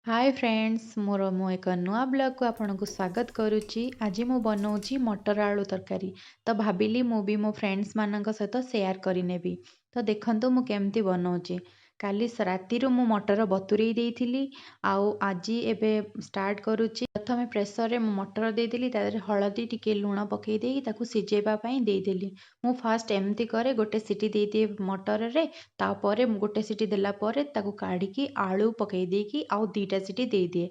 ହାଏ friends, ମୁଁ ଏକ ନୂଆ ବ୍ଲଗ୍କୁ ଆପଣଙ୍କୁ ସ୍ୱାଗତ କରୁଛି। ଆଜି ମୁଁ ବନଉଛି ମଟର ଆଳୁ ତରକାରୀ। ତ ଭାବିଲି ମୁଁ ବି ମୋ ଫ୍ରେଣ୍ଡସ୍ମାନଙ୍କ ସହିତ ସେୟାର କରିନେବି। ତ ଦେଖନ୍ତୁ ମୁଁ କେମିତି ବନଉଛି। କାଲି ରାତିରୁ ମୁଁ ମଟର ବତୁରେଇ ଦେଇଥିଲି ଆଉ ଆଜି ଏବେ ଷ୍ଟାର୍ଟ କରୁଛି। ପ୍ରଥମେ ପ୍ରେସରରେ ମୁଁ ମଟର ଦେଇଦେଲି, ତା ଦେହରେ ହଳଦୀ ଟିକେ ଲୁଣ ପକାଇ ଦେଇକି ତାକୁ ସିଝେଇବା ପାଇଁ ଦେଇଦେଲି। ମୁଁ ଫାଷ୍ଟ ଏମିତି କରେ, ଗୋଟେ ସିଟି ଦେଇଦିଏ ମଟରରେ, ତାପରେ ମୁଁ ଗୋଟେ ସିଟି ଦେଲା ପରେ ତାକୁ କାଢ଼ିକି ଆଳୁ ପକାଇ ଦେଇକି ଆଉ 2ଟା ସିଟି ଦେଇଦିଏ।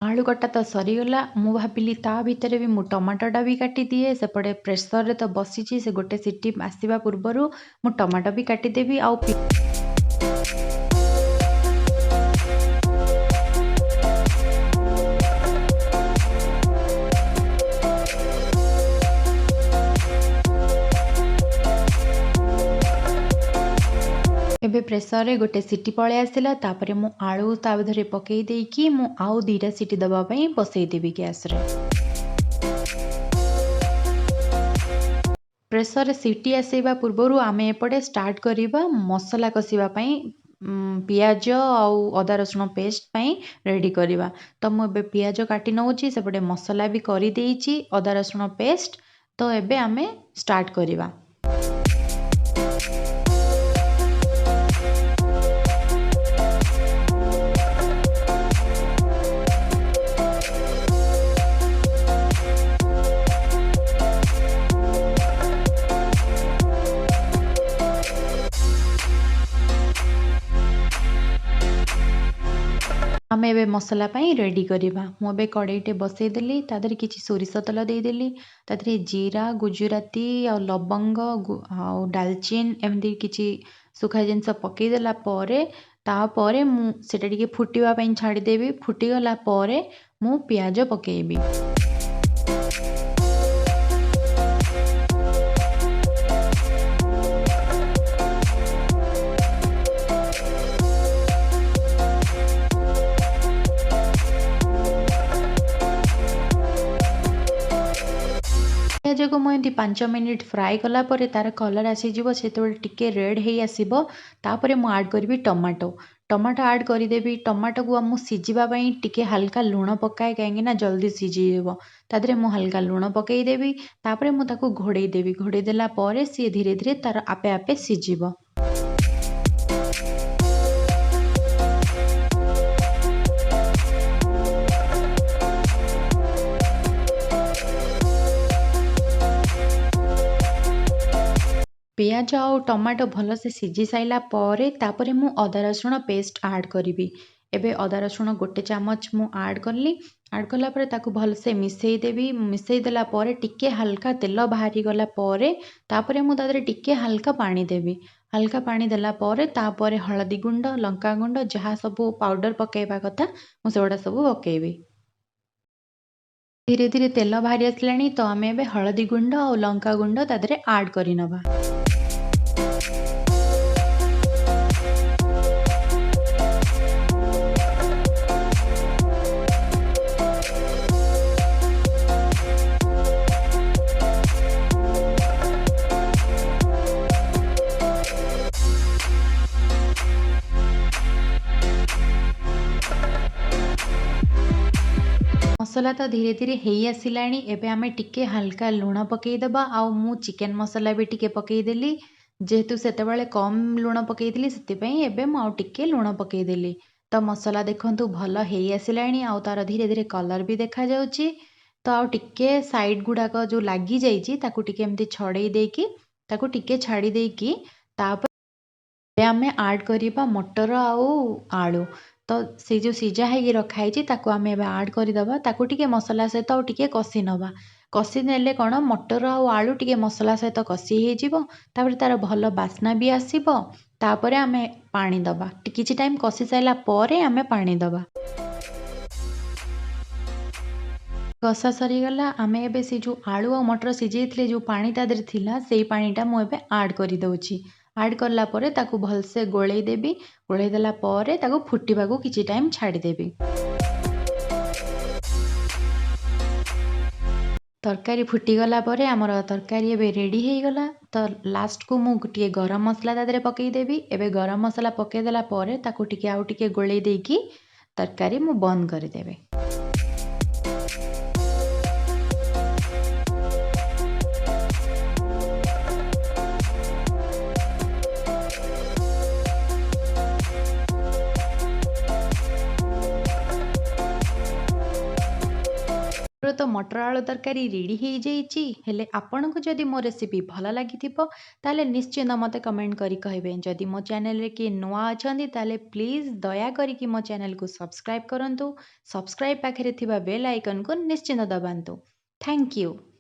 ଆଳୁ କଟା ତ ସରିଗଲା। ମୁଁ ଭାବିଲି ତା ଭିତରେ ବି ମୁଁ ଟମାଟୋଟା ବି କାଟିଦିଏ। ସେପଟେ ପ୍ରେସରରେ ତ ବସିଛି, ସେ ଗୋଟେ ସିଟି ଆସିବା ପୂର୍ବରୁ ମୁଁ ଟମାଟୋ ବି କାଟିଦେବି। ଆଉ ଏବେ ପ୍ରେସରରେ ଗୋଟେ ସିଟି ପଳେଇ ଆସିଲା, ତାପରେ ମୁଁ ଆଳୁ ତା ଦେହରେ ପକାଇ ଦେଇକି ମୁଁ ଆଉ 2ଟା ସିଟି ଦେବା ପାଇଁ ବସେଇଦେବି ଗ୍ୟାସ୍ରେ। ପ୍ରେସରରେ ସିଟି ଆସିବା ପୂର୍ବରୁ ଆମେ ଏପଟେ ଷ୍ଟାର୍ଟ କରିବା ମସଲା କଷିବା ପାଇଁ, ପିଆଜ ଆଉ ଅଦା ରସୁଣ ପେଷ୍ଟ ପାଇଁ ରେଡ଼ି କରିବା। ତ ମୁଁ ଏବେ ପିଆଜ କାଟି ନେଉଛି, ସେପଟେ ମସଲା ବି କରିଦେଇଛି, ଅଦା ରସୁଣ ପେଷ୍ଟ। ତ ଏବେ ଆମେ ଷ୍ଟାର୍ଟ କରିବା। ଆମେ ଏବେ ମସଲା ପାଇଁ ରେଡ଼ି କରିବା। ମୁଁ ଏବେ କଡ଼େଇଟେ ବସେଇଦେଲି, ତା ଦେହରେ କିଛି ସୋରିଷ ତେଲ ଦେଇଦେଲି, ତା ଦେହରେ ଜିରା, ଗୁଜୁରାତି ଆଉ ଲବଙ୍ଗ ଆଉ ଡାଲଚିନ୍ ଏମିତି କିଛି ଶୁଖା ଜିନିଷ ପକାଇଦେଲା ପରେ, ତାପରେ ମୁଁ ସେଇଟା ଟିକେ ଫୁଟିବା ପାଇଁ ଛାଡ଼ିଦେବି। ଫୁଟିଗଲା ପରେ ମୁଁ ପିଆଜ ପକାଇବି। ପିଆଜକୁ ମୁଁ ଏମିତି 5 ମିନିଟ୍ ଫ୍ରାଏ କଲା ପରେ ତା'ର କଲର୍ ଆସିଯିବ, ସେତେବେଳେ ଟିକେ ରେଡ଼୍ ହେଇ ଆସିବ। ତାପରେ ମୁଁ ଆଡ଼୍ କରିବି ଟମାଟୋ। ଟମାଟୋ ଆଡ଼୍ କରିଦେବି। ଟମାଟୋକୁ ମୁଁ ସିଝିବା ପାଇଁ ଟିକେ ହାଲକା ଲୁଣ ପକାଏ, କାହିଁକିନା ଜଲ୍ଦି ସିଝିଯିବ। ତା ଦେହରେ ମୁଁ ହାଲକା ଲୁଣ ପକାଇଦେବି, ତାପରେ ମୁଁ ତାକୁ ଘୋଡ଼େଇ ଦେବି। ଘୋଡ଼େଇ ଦେଲା ପରେ ସିଏ ଧୀରେ ଧୀରେ ତା'ର ଆପେ ଆପେ ସିଝିବ। ପିଆଜ ଆଉ ଟମାଟୋ ଭଲସେ ସିଝି ସାରିଲା ପରେ ତାପରେ ମୁଁ ଅଦା ରସୁଣ ପେଷ୍ଟ ଆଡ଼୍ କରିବି। ଏବେ ଅଦା ରସୁଣ 1 ଚାମଚ ମୁଁ ଆଡ଼୍ କଲି। ଆଡ଼୍ କଲା ପରେ ତାକୁ ଭଲସେ ମିଶାଇ ଦେବି। ମିଶାଇ ଦେଲା ପରେ ଟିକେ ହାଲକା ତେଲ ବାହାରିଗଲା ପରେ ତାପରେ ମୁଁ ତା ଦେହରେ ଟିକେ ହାଲକା ପାଣି ଦେବି। ହାଲକା ପାଣି ଦେଲା ପରେ ତାପରେ ହଳଦୀ ଗୁଣ୍ଡ, ଲଙ୍କା ଗୁଣ୍ଡ, ଯାହା ସବୁ ପାଉଡ଼ର ପକାଇବା କଥା ମୁଁ ସେଗୁଡ଼ା ସବୁ ପକାଇବି। ଧୀରେ ଧୀରେ ତେଲ ବାହାରି ଆସିଲାଣି, ତ ଆମେ ଏବେ ହଳଦୀ ଗୁଣ୍ଡ ଆଉ ଲଙ୍କା ଗୁଣ୍ଡ ତା ଦେହରେ ଆଡ଼୍ କରିନେବା। ମସଲା ତ ଧୀରେ ଧୀରେ ହେଇ ଆସିଲାଣି। ଏବେ ଆମେ ଟିକେ ହାଲକା ଲୁଣ ପକାଇଦେବା ଆଉ ମୁଁ ଚିକେନ୍ ମସଲା ବି ଟିକେ ପକାଇଦେଲି। ଯେହେତୁ ସେତେବେଳେ କମ୍ ଲୁଣ ପକାଇଥିଲି, ସେଥିପାଇଁ ଏବେ ମୁଁ ଆଉ ଟିକେ ଲୁଣ ପକାଇଦେଲି। ତ ମସଲା ଦେଖନ୍ତୁ ଭଲ ହେଇ ଆସିଲାଣି ଆଉ ତା'ର ଧୀରେ ଧୀରେ କଲର୍ ବି ଦେଖାଯାଉଛି। ତ ଆଉ ଟିକେ ସାଇଡ଼୍ ଗୁଡ଼ାକ ଯେଉଁ ଲାଗିଯାଇଛି ତାକୁ ଟିକେ ଏମିତି ଛଡ଼େଇ ଦେଇକି, ତାକୁ ଟିକେ ଛାଡ଼ି ଦେଇକି ତାପରେ ଆମେ ଆଡ଼୍ କରିବା ମଟର ଆଉ ଆଳୁ। ତ ସେଇ ଯେଉଁ ସିଝା ହେଇକି ରଖା ହେଇଛି ତାକୁ ଆମେ ଏବେ ଆଡ଼୍ କରିଦେବା। ତାକୁ ଟିକେ ମସଲା ସହିତ ଆଉ ଟିକେ କଷି ନେବା। କଷି ନେଲେ କ'ଣ ମଟର ଆଉ ଆଳୁ ଟିକେ ମସଲା ସହିତ କଷି ହେଇଯିବ, ତାପରେ ତା'ର ଭଲ ବାସ୍ନା ବି ଆସିବ। ତାପରେ ଆମେ ପାଣି ଦେବା। କିଛି ଟାଇମ୍ କଷି ସାରିଲା ପରେ ଆମେ ପାଣି ଦେବା। କଷା ସରିଗଲା। ଆମେ ଏବେ ସେ ଯେଉଁ ଆଳୁ ଆଉ ମଟର ସିଝେଇଥିଲେ, ଯେଉଁ ପାଣି ତା ଦେହରେ ଥିଲା, ସେଇ ପାଣିଟା ମୁଁ ଏବେ ଆଡ଼୍ କରିଦେଉଛି। ଆଡ଼୍ କଲା ପରେ ତାକୁ ଭଲସେ ଗୋଳେଇ ଦେବି। ଗୋଳେଇ ଦେଲା ପରେ ତାକୁ ଫୁଟିବାକୁ କିଛି ଟାଇମ୍ ଛାଡ଼ିଦେବି। ତରକାରୀ ଫୁଟିଗଲା ପରେ ଆମର ତରକାରୀ ଏବେ ରେଡ଼ି ହେଇଗଲା। ତ ଲାଷ୍ଟକୁ ମୁଁ ଟିକେ ଗରମ ମସଲା ତା ଦେହରେ ପକାଇଦେବି। ଏବେ ଗରମ ମସଲା ପକାଇଦେଲା ପରେ ତାକୁ ଟିକେ ଆଉ ଟିକେ ଗୋଳେଇ ଦେଇକି ତରକାରୀ ମୁଁ ବନ୍ଦ କରିଦେବି। ମୋର ତ ମଟର ଆଳୁ ତରକାରୀ ରେଡ଼ି ହେଇଯାଇଛି। ହେଲେ ଆପଣଙ୍କୁ ଯଦି ମୋ ରେସିପି ଭଲ ଲାଗିଥିବ, ତାହେଲେ ନିଶ୍ଚିନ୍ତ ମୋତେ କମେଣ୍ଟ କରି କହିବେ। ଯଦି ମୋ ଚ୍ୟାନେଲରେ କିଏ ନୂଆ ଅଛନ୍ତି, ତାହେଲେ ପ୍ଲିଜ୍ ଦୟା କରିକି ମୋ ଚ୍ୟାନେଲକୁ ସବସ୍କ୍ରାଇବ୍ କରନ୍ତୁ। ସବସ୍କ୍ରାଇବ୍ ପାଖରେ ଥିବା ବେଲ୍ ଆଇକନ୍କୁ ନିଶ୍ଚିନ୍ତ ଦବାନ୍ତୁ। Thank you.